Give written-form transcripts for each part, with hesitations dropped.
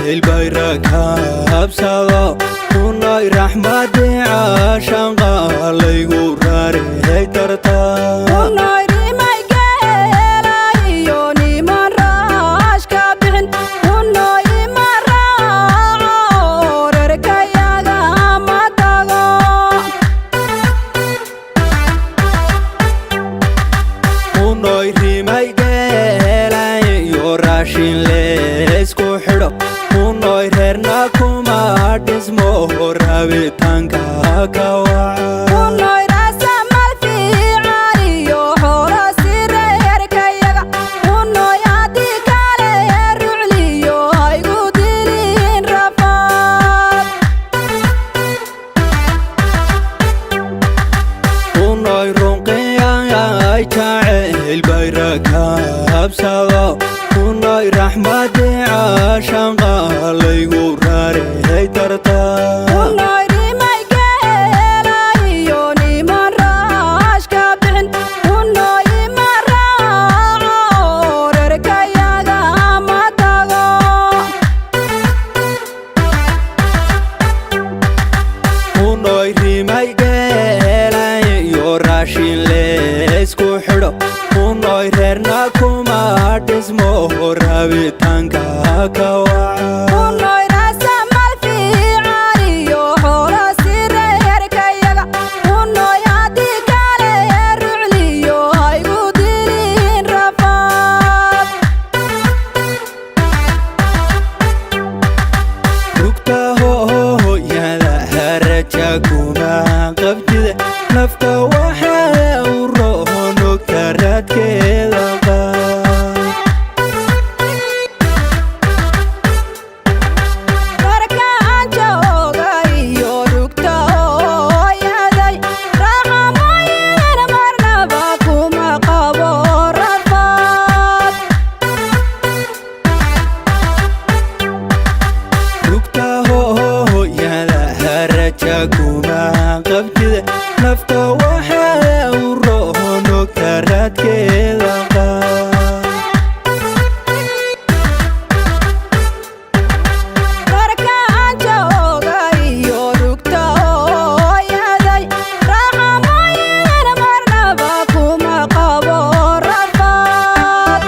Jacayl bayra kaabsado, unay raxmadii caashanqa laygu raarey darta. Unay rimay geelayo niman raashka bixin, unay ima raaco, reerkayaga ma tago. Unay rimay geelayo raashin leysku xidho, unay reerna kuma dhismo rabitaanka ka waca. Unay raasamal fiican iyo xoolo si reerkayaga, unay haddii kale rucliyo haygu dilin rafaad. Unay runqiyay jacayl bayra kaabsado, unay raxmadii caashanqa laygu raarey darta. Unay rimay geelayo niman raashka bixin, unay ima raaco, reerkayaga ma tago. Unay rimay geelayo raashin leysku xidho, unay reerna kuma dhismo rabitaanka ka waca. Unay raasamal fiican iyo xoolo si reerkayaga, unay haddii kale rucliyo haygu dilin rafaad. Rugta hooyada haraja kuma qabtida, nafta waxaa u roonogta raadkeeda qaad. Markaan jooga iyo rugta hooyaday, raaxamooyin marnaba kuma qabo rafaad. Rugta hooyada haraja kuma qabtida, nafta waxaa u roonogta raadkeeda qaad. Markaan jooga iyo rugta hooyaday, raaxamooyin marnaba kuma qabo rafaad.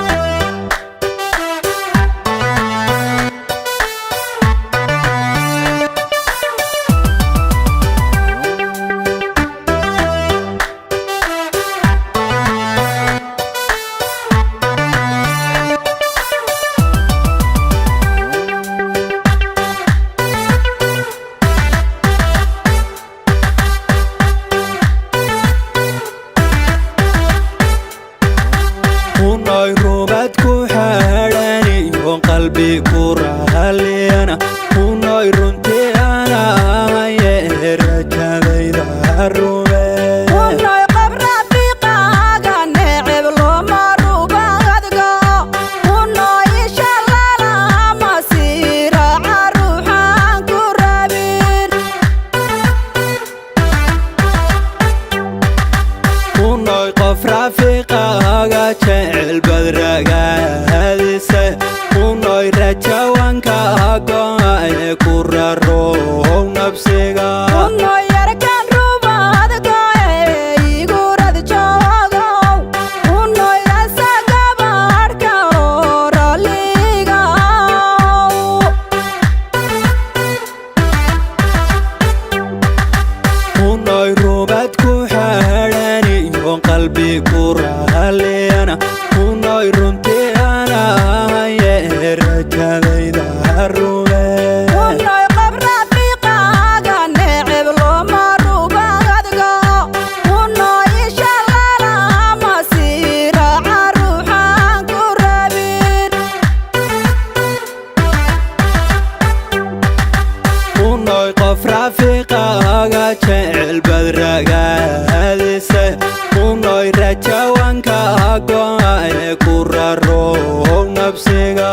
Unay rubad ku xadhaniyo qalbi ku raaliyana, unay runtii anahaye rajadayda rume. Unay qof rafiiqaaga neceb looma rubadgo, unay ishalalama siiraaca ruuxaan ku rabin. Unay qof rafiiqaaga jecel badragaadise, unay rajawanka go'ae ku rarow nabsiga. Unay yarkan rubadgo ee igu rad joogow, unay rasagabadh kaloo ralligaw. Unay rubad ku xadhaniyo qalbi ku raaliyana, unay runtii anahaye rajadayda rume. Unay qof rafiiqaaga neceb looma rubadgo, unay ishalalama siiraaca ruuxaan ku rabin. Unay qof rafiiqaaga jecel badragaadise, unay rajawanka go'ae ku rarow nabsiga.